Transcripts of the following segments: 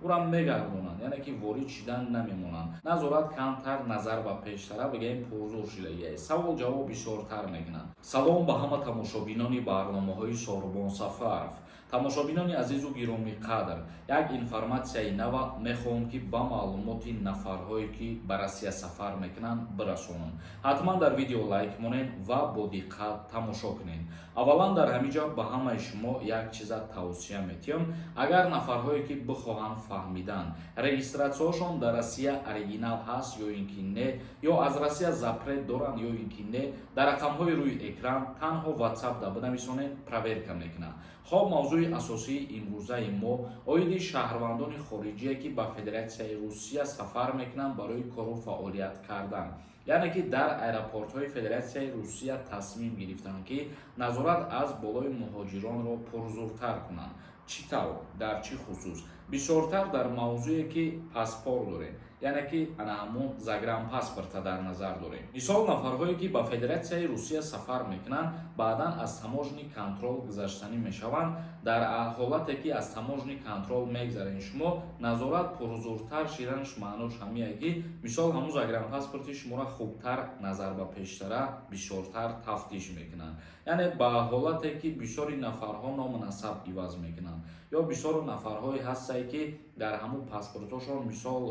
Ура мегардонанд, яъне ки ворид шидан намемонанд. Назорат камтар назар ба пештара, бигӯем, пурзур шидагиай, савол ҷавоб бисёртар мекунанд. Салом ба ҳама тамошобинони барномаҳои Сорбон Сафаров. Тамошобинони азизу гиромиқадр, як информатсияи нава мехоҳам, ки ба маълумоти нафарҳое, ки ба Россия сафар мекунанд, бирасонам. Ҳатман дар видео лайк монед ва бо диққат тамошо кунед. Аввалан, дар ҳамин ҷо ба ҳамаи шумо як чиза тавсия метиҳам: агар нафарҳое, ки бихоҳанд фаҳмидан, регистратсияҳошон дар Россия оригинал ҳаст ё ин ки не, ё аз Россия запрет доранд ё ин ки не, дар рақамҳои рӯи экран танҳо WhatsApp да бинависонед, проверка мекунанд. Хоб, мавзӯи асосии имрӯзаи мо оиди шаҳрвандони хориҷие, ки ба Федератсияи Русия сафар мекунанд барои кору фаъолият кардан. Яъне ки дар аэропортҳои Федератсияи Русия тасмим гирифтанд, ки назорат аз болои муҳоҷиронро пурзуртар кунанд. Чӣ тавр, дар чӣ хусус? Бисёртар дар мавзӯе, ки паспорт дорем, яъне ки ана ҳамун загранпаспорта дар назар дорем. Мисол, нафарҳое, ки ба Федератсияи Русия сафар мекунанд, баъдан аз таможенный контроль гузаштанӣ мешаванд. Дар ҳолате, ки аз таможенный контроль мегзарен шумо, назорат пурзуртар шиданаш маънош ҳамие, ки мисол, ҳамун загранпаспорти шуморо хубтар назар ба пештара бисёртар тафтиш мекунанд. Яъне ба ҳолате, ки бисёри нафарҳо ному насаб иваз мекунанд ё бисёр нафарҳое ҳастае, ки дар ҳамун паспортҳошон, мисол,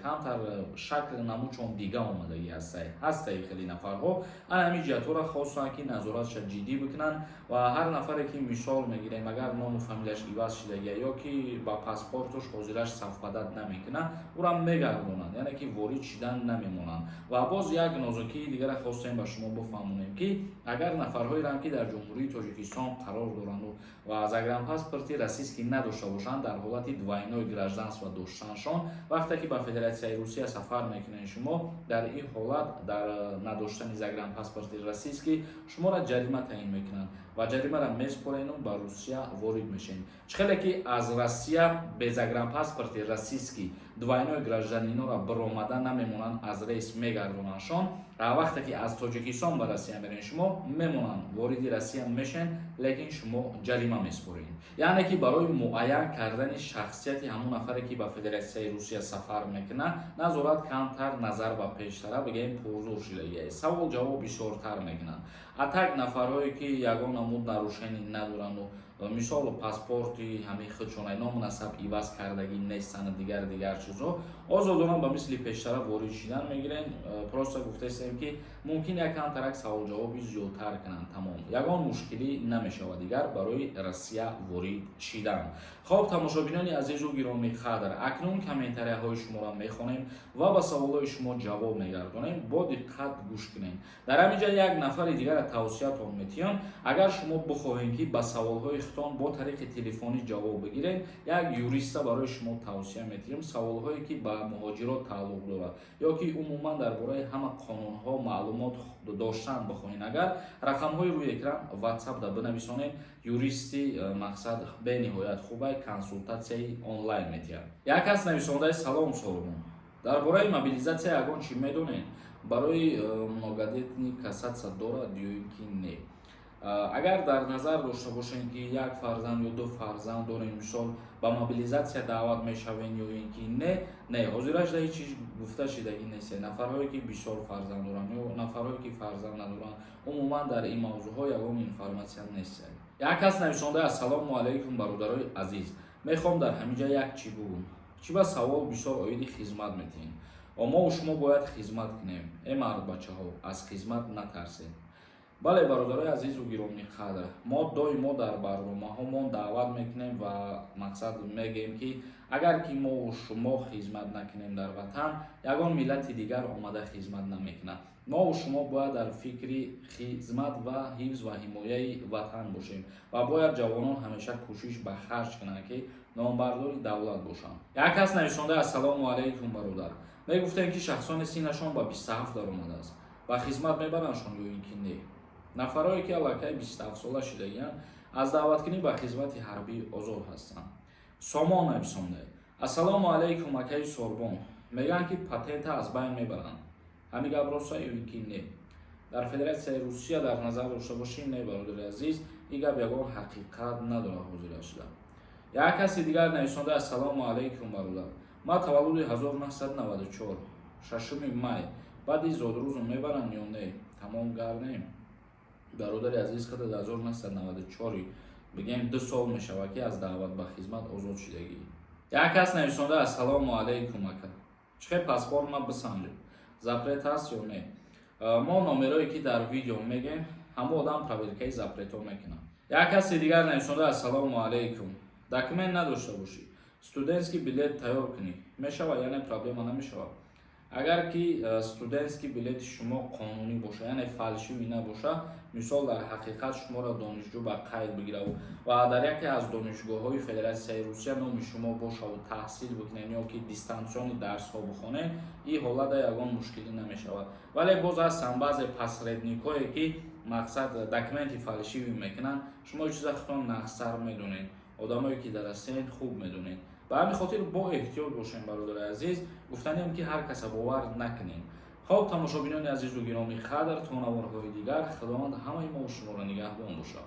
камтар шакл намудшон дига омадагӣ ҳастае. Ҳастаи хеле нафарҳо. Ана ҳамин ҷиҳатҳоро хостанд, ки назоратша ҷиддӣ бикунанд ва ҳар нафаре, ки, мисол мегирем, агар ному фамилияш иваз шидагия ё ки ба паспортуш ҳозираш совпадать намекунад, ӯра мегардонанд, яъне ки ворид шидан намемонанд. Ва боз як нозукии дигара хостем ба шумо бифаҳмонем, ки агар нафарҳоеро, ки дар Ҷумҳурии Тоҷикистон қарор доранду ва загранпаспорти российский надошта бошанд, дар ҳолати двойной гражданство доштаншон, вақте ки ба Федератсияи Русия сафар мекунед шумо, дар ин ҳолат, дар надоштани загранпаспорти российский, шуморо ҷарима таъин мекунанд ва ҷаримаро месупорену ба Русия ворид мешавед. Чӣ хеле ки аз Россия бе загранпаспорти российский двойной гражданинора биромада намемонанд, аз рейс мегардонандшон, вақте ки аз Тоҷикистон ба Россия мерен шумо, мемонанд, вориди Россия мешавед, лекин шумо ҷарима месупоред. Яъне ки барои муайян кардани шахсияти ҳамон нафаре, ки ба Федератсияи Русия сафар мекунад, назорат камтар назар ба пештара, бигӯем, пурзур шидагия, савол ҷавоб бисёртар мекунанд. А так нафарҳое, ки ягон намуд нарушение надоранду, мисол, паспорти ҳамин худшона, ному насаб иваз кардагӣ нестанд, дигар дигар чизҳо, озодона ба мисли пештара ворид шидан мегирен. Просто гуфтаистем, ки мумкин як камтарак саволҷавоби зиёдтар кунанд, тамом, ягон мушкилӣ намешавад дигар барои Россия ворид шидан. Хоб, тамошобинони азизу гиромиқадр, акнун комментарияҳои шуморо мехонем ва ба саволҳои шумо ҷавоб мегардонем. Бо диққат гӯш кунем. Дар ҳамин ҷа як нафари дигара тавсиятон метиҳам: агар шумо бихоҳем, ки ба саволҳои худтон бо тариқи телефонӣ ҷавоб бигиред, як юриста барои шумо тавсия метиҳем. Саволҳое, ки ба муҳоҷирот тааллуқ дорад ё ки умуман дар бораи ҳама қонунҳо маълумот доштан бихоҳед, агар рақамҳои рӯи экран WhatsApp да бинависонед, юристи мақсад бениҳоят хубай, консултатсияи онлайн метиҳад. Як кас нависондаи: «Салом, Сорбон, дар бораи мобилизатсия ягон чӣ медонед? Барои многодетный касаться дорад ё ин ки не?» Агар дар назар дошта бошем, ки як фарзанд ё ду фарзанд дорем, мисол, ба мобилизатсия даъват мешавем ё ин ки не, не, ҳозираш да ҳеҷ чиз гуфта шидагӣ нест. Нафарҳое, ки бисёр фарзанд доранд ё нафарҳое, ки фарзанд надоранд, умуман дар ин мавзӯъҳо ягон информатсия нест. Як кас нависонда: «Ассалому алайкум, бародарои азиз, мехоҳам дар ҳамин ҷа як чӣ бугӯм. Чӣ ба савол бисёр оиди хизмат метиҳем? Мову шумо бояд хизмат кунем. Э мардбачаҳо, аз хизмат натарсед». Бале, бародарои азизу гиромиқадр, мо доимо дар барномаҳомон даъват мекунем ва мақсад мегӯем, ки агар ки мову шумо хизмат накунем дар ватан, ягон миллати дигар омада хизмат намекунад. Мову шумо бояд дар фикри хизмат ва ҳифз ва ҳимояи ватан бошем ва бояд ҷавонон ҳамеша кӯшиш ба харҷ кунанд, ки номбардори давлат бошанд. Як кас нависонда: «Ассалому алайкум, бародар, мегуфтем, ки шахсони синнашон ба 27 даромадааст, ба хизмат мебарандшон ё ин ки не?» Нафарое, ки аллакай 27сола шидагиянд, аз даъваткунӣ ба хизмати ҳарбӣ озод ҳастанд. Сомон нависонда: «Ассалому алайкум, акаи Сорбон, мегӯянд, ки патента аз байн мебаранд. Ҳамин гап роста ё ин ки не?» Дар Федератсияи Русия дар назар дошта бошем, не, бародари азиз, ин гап ягон ҳақиқат надорад ҳозира шуда. Як каси дигар нависонда: «Ассалому алайкум, бародар, ман таваллуди 1994, 6 май, баъди зодрӯзум мебаранд ё не?» Тамом гарнем, бародари азиз, худа 1994, бигем, 2 сол мешавад, ки аз даъват ба хизмат озод шудагӣ. Як кас нависонда: «Ассалому алайкум, ака, чӣ хел паспорт ма бисанҷем, запрет ҳаст ё не?» Мо номерое, ки дар видео мегем, ҳама одам проверкаи запретҳо мекунад. Як каси дигар нависонда: «Ассалому алайкум, документ надошта бошӣ, студентский билет тайёр кунӣ, мешавад, яъне проблема намешавад?» Агар ки студентский билети шумо қонунӣ боша, яъне фальшивый набоша, мисол, дар ҳақиқат шуморо донишҷӯ ба қайд бигирав ва дар яке аз донишгоҳҳои Федератсияи Русия номи шумо бошаву таҳсил бикунед ё ки дистанционный дарсҳо бихонед, ин ҳолата ягон мушкилӣ намешавад. Вале боз ҳастанд баъзе посредникҳое, ки мақсад документи фальшивый мекунанд. Шумо чиза худтон нағзтар медонед, одамое ки дар Россиян, хуб медонед. Ба ҳамин хотир бо эҳтиёт бошем, бародари азиз. Гуфтанем, ки ҳар каса бовар накунем. Хоб, тамошобинони азизу гиромӣ қадр, то наворҳои дигар Худованд ҳамаи мо шуморо нигаҳбон бошад.